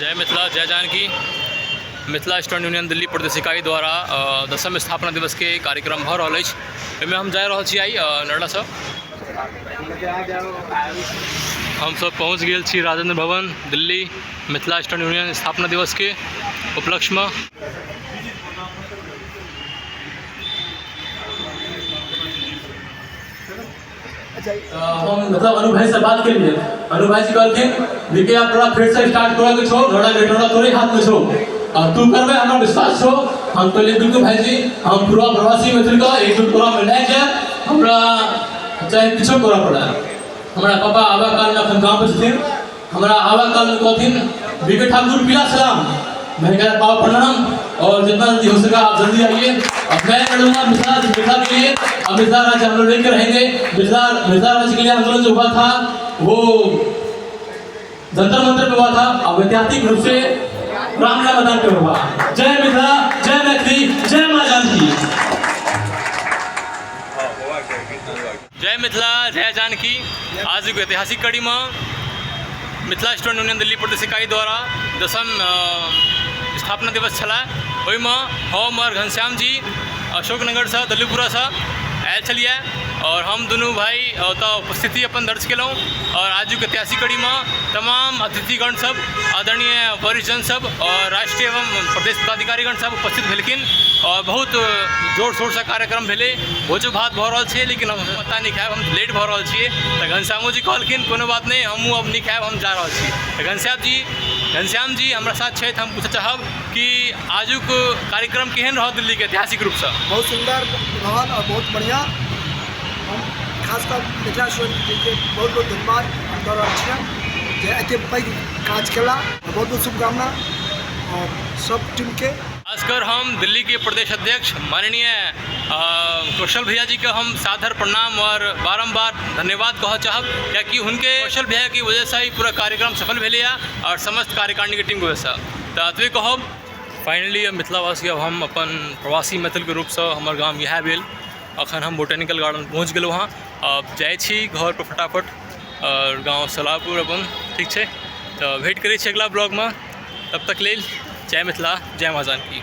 जय मिथिला जय Janaki. Mithila student union Delhi प्रदेश इकाई द्वारा दसम स्थापना दिवस के कार्यक्रम भऽ रहल अछि। एहिमे हम जा रहल छी आइ नरडासँ। हमसब पहुँच गेल छी राजेंद्र भवन दिल्ली मिथिला स्टूडेंट यूनियन स्थापना दिवस के उपलक्ष्यमे। हम मतलब अनु भाई से बात केलिए, अनु भाई जी कहलखिन विके आप थोड़ा फिर से स्टार्ट करो के छो, थोड़ा गेटोड़ा तोरे हाथ में छो, और तू करबे हमरा विश्वास छो। हम कहलिए बिल्कुल भाई जी, हम पूरा प्रवासी मैथिल का एकजुट करा में लागि जाए, हमरा चाहे किछो करऽ पड़े। हमरा पापा आबा काल में अखन गाँव पर छथिन, हमरा आबा काल में कहथिन विके ठाकुर पीला सलाम, मैंने कहा पापा प्रणाम और जितना जल्दी हो सका आप जल्दी आइए, अब मैं लड़ूंगा मिथिला मिथिला के लिए, अब मिथिला राज्य हम लोग लेकर रहेंगे। मिथिला मिथिला राज्य के लिए आंदोलन जो हुआ था वो जंतर मंतर पे हुआ था, अब ऐतिहासिक रूप से रामलीला मैदान पे हुआ। जय मिथिला, जय मैथिली, जय माँ जानकी। जय मिथिला जय जानकी। आज एगो ऐतिहासिक कड़ी में मिथिला स्टूडेंट यूनियन दिल्ली प्रदेश इकाई द्वारा दसम स्थापना दिवस छला, ओहिमे हम और घनश्याम जी अशोकनगरसँ दल्लीपुरासँ आयल छलियै और हम दुनू भाई ओतऽ उपस्थिति अपन दर्ज केलहुँ। और आजुक ऐतिहासिक कड़ीमे तमाम अतिथिगण सब, आदरणीय वरिष्ठजन सब और राष्ट्रीय एवं प्रदेश पदाधिकारीगण सब उपस्थित भेलखिन और बहुत जोर शोरसँ कार्यक्रम भेलै। भोजो भात भऽ रहल छै, लेकिन हम पता नहि खायब, हम लेट भऽ रहल छियै। तऽ घनश्यामो जी कहलखिन कोनो बात नहि, हमहूँ अब नहि खायब, हम जा रहल छी। तऽ घनश्याम जी हमरा साथ छथि, हम पूछऽ चाहब कि आजुक कार्यक्रम केहन रहल दिल्लीके ऐतिहासिक रूपसँ? बहुत सुन्दर रहल और बहुत बढ़िया। हम खासकर मिथिला स्टूडेंट के बहुत बहुत धन्यवाद हम दऽ रहल छियनि जे एते पैघ काज केला। बहुत बहुत शुभकामना और सब टीमके। खासकर हम दिल्ली के प्रदेश अध्यक्ष माननीय कौशल भैया जी के हम सादर प्रणाम और बारम्बार धन्यवाद कहऽ चाहब, कियाकि हुनके कौशल भैया की वजह से ही पूरा कार्यक्रम सफल भेलैया और समस्त कार्यकारिणी के टीम के वजह से। तऽ एतबे कहब। फाइनली अब मिथिलावासी, अब हम अपन प्रवासी मैथिलके रूपसँ हमर गाम इएह भेल। अखन हम बोटेनिकल गार्डन पहुँच गेलहुँ हँ, अब जाइ छी घर पर फटाफट और गाँव सलाहपुर अपन। ठीक छै, तऽ भेँट करै छी अगिला ब्लॉगमे, तब तक लेल जय मिथिला, जय माँ जानकी।